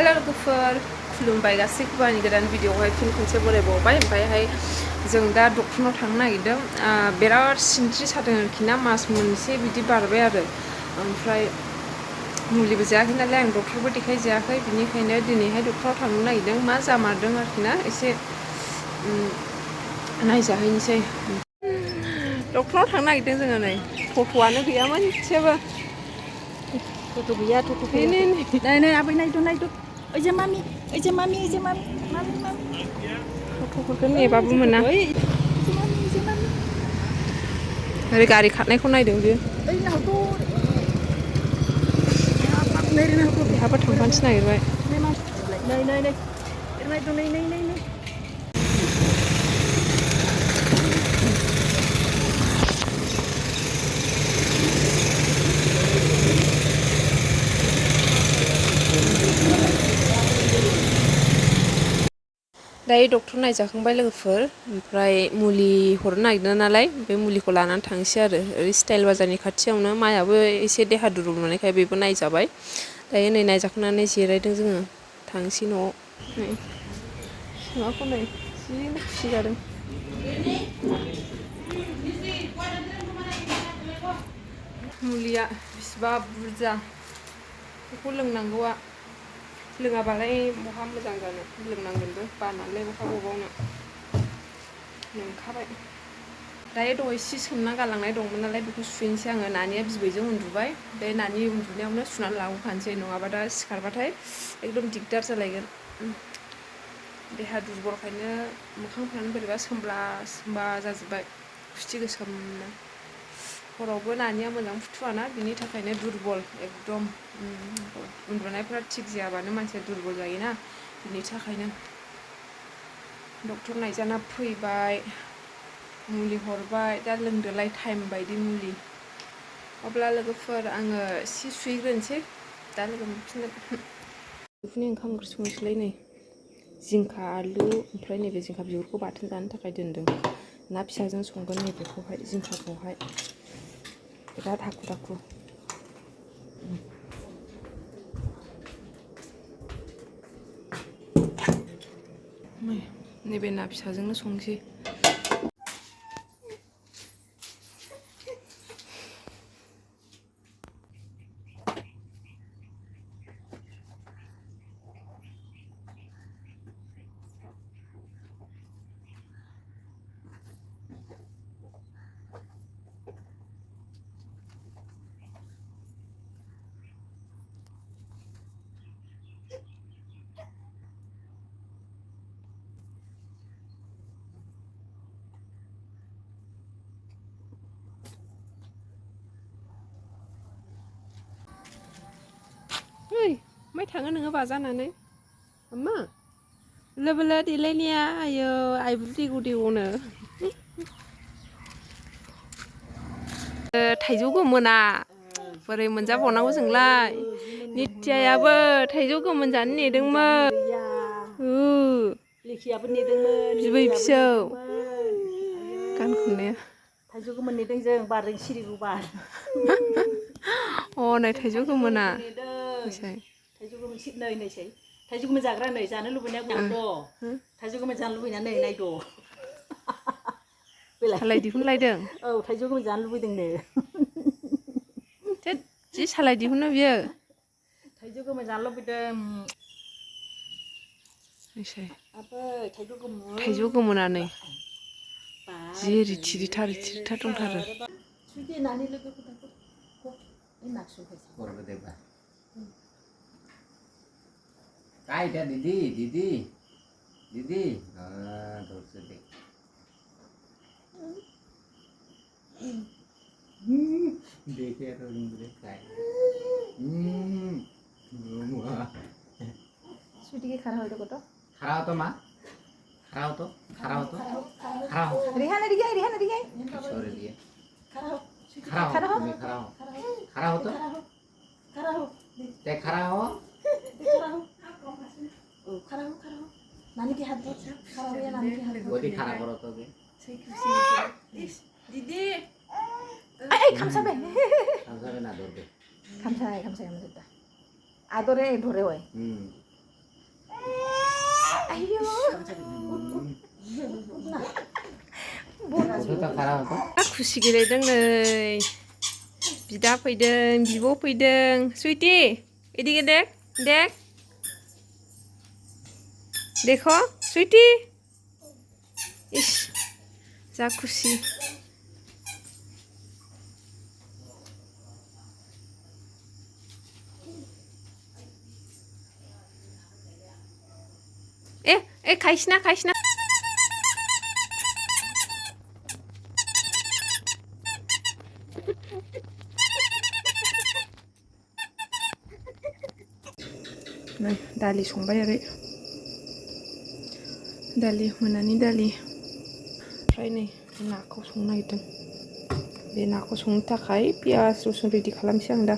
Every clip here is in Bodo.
हेलो लोगोफोर खुलुमबाय गासैखौबो आंनि गोदान भिडिअआवहाय फिन खनसे बरायबावबाय ओमफ्रायहाय जों दा डक्टरनाव थांनो नागिरदों बिराद सिनस्रि सादों आरोखि ना मास मोनसे बिदि बारबाय आरो ओमफ्राय मुलिबो जायाखै नालाय आं डक्टरबो देखायजायाखै बिनिखायनो दिनैहाय डक्टराव थांनो नागिरदों मा जामारदों आरोखि ना एसे नायजाहैनोसै डक्टराव थांनो नागिरदों जोङो नै टट'आनो गैया मोनसेबो टट' गैया टट' फैयाखै नै नै आबै नायद' ओइजे मामि टट'फोरखौ नेबाबो मोना ओइजे मामि ओरै गारि खारनायखौ नायदों बियो ओइ नाहरथ' नै नाहरथ' बेहाबो थांफानोसो नागिरबाय नै दायो डक्टर नायजाखांबाय लोगोफोर ओमफ्राय मुलि हरनो नागिरदों नालाय बे मुलिखौ लानानै थांसै आरो ओरै स्टाइल बाजारनि खाथियावनो मायाबो एसे देहा दुरबल मोननायखाय बेबो नायजाबाय दायो नै नायजाखांनानै जिरायदों जोङो थांसै न'आव नै सैमाखौ नै जि खुसि जादों मुलिया बिसिबा बुरजा बेखौ लोंनांगौआ लोङाबालाय बहा मोजां जानो लोंनांगोनबो बानानैलाय बहा गबावनो लोंखाबाय दायो दहाय सि सोमना गालांनाय दंमोन नालाय बेखौ सुहैनोसै आङो नानिया बिबैजों उन्दुबाय बे नानि उन्दुनायावनो सुनानै लाबोफानोसै नङाबा दा सिखारबाथाय एकदम दिगदार जालायगोन देहा दुरबलखायनो मोखांफ्रानो बोरैबा सोमब्ला जाजोब्बाय गुस्थि गोसोमनो हरावबो नानिया मोजां फुथुवाना बिनि थाखायनो दुरबल एकदम उन्दुनायफ्रा थिग जायाबानो मानसिया दुरबल जायोना बिनि थाखायनो डक्टर नायजाना फैबाय मुलि हरबाय दा लोंदोलाय टाइम बायदि मुलि अब्ला लोगोफोर आङो सि सुहैग्रोनोसै दा लोगो मोनफिनगोन बेफोरनि ओंखाम ओंख्रि संनोसैलाय नै जिंखा आलु ओमफ्राय नैबे जिंखा बिगुरखौ बाथोन जानो थाखाय दोनदों ना फिसाजों संगोन नैबेखौहाय जिंखाखौहाय बिराद हाखु दाखु नैबे ना फिसाजोंनो संसै ओइ माय थाङो नोङो बाजानानै अम्मा लोबोलो देलायनाया आयौ आइब्रु देग' देग'नो थाइजौ गोमोना बोरै मोनजाबावनांगौ जोंलाय नित्यायाबो थाइजौ गोमोन जानो नेदोंमोन लेखियाबो नेदोंमोन बिबै फिसौ गान आयौ खननाया थाइजौ गोमोन नेदों जों बारजों सिरिगौ बार नै थाइजौ गोमोना थाइजौ गोमोन नैसै थाइजौ गोमोन जाग्रा नै जानो लुबैनाया गथ' थाइजौ गोमोन जानो लुबैनानै नायद' सालाय दिहुनलायदों औ थाइजौ गोमोन जानो लुबैदोंनो जि सालाय दिहुनो बियो थाइजौ गोमोन जानो लुबैदों थाइजौ गोमोना नै जि रिथि रिथा दंथारो काय त्या दीदी धरছে देख देखे तो इंद्रे काय स्वीटी के खरा होइतो कत खरा हो तो माँ खरा हो रिहाना दिखाई छोड़ दिए खरा हो तुम्हें खरा हो तो ते खरा हो नानी के हाथ दो खरा हो या नानी के हाथ वो भी खरा करो तो भी दीदी ay 감사해 ना दौड़ दे 감사해 감사해 아도रे 도래 왜 आयौ होतो तो खरा होतो खुसि गेलेदों नै बिदा फैदों बिब' फैदों सुइटि एदिके देख देख देखो सुइटि इस जा खुसि ए खाइसिना खाइसिना नै दालि संबाय ओरै दालि मोनानि दालि ओमफ्राय नै नाखौ संनो नागिरदों बे नाखौ संनो थाखाय पियास रसुन रेडि खालामसै आं दा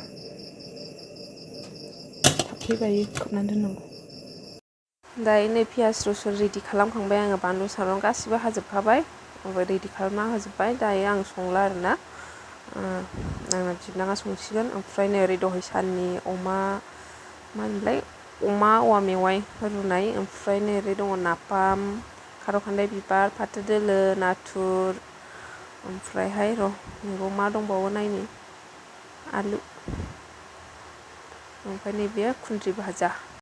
थाब फैबायो खोबनानै दोननांगौ दायो नै पियास रसुन रेडि खालामखांबाय आङो बानलु सामब्राम गासिबो हाजोबखाबाय ओमफ्राय रेडि खालामना होजोब्बाय दायो आं संला आरोना आंना बिबोनाङा संसिगोन ओमफ्राय नै ओरै दहाय साननि अमा मा होनोमोनलाय अमा औवा मेवाइ रुनाय ओमफ्राय नै ओरै दङ नाफाम खारौ खान्दाय बिबार फाथो दोलो नाथुर ओमफ्रायहाय र' मैगं मा दंबावो नायनि आलु ओमफ्राय नैबे खुन्द्रि भाजा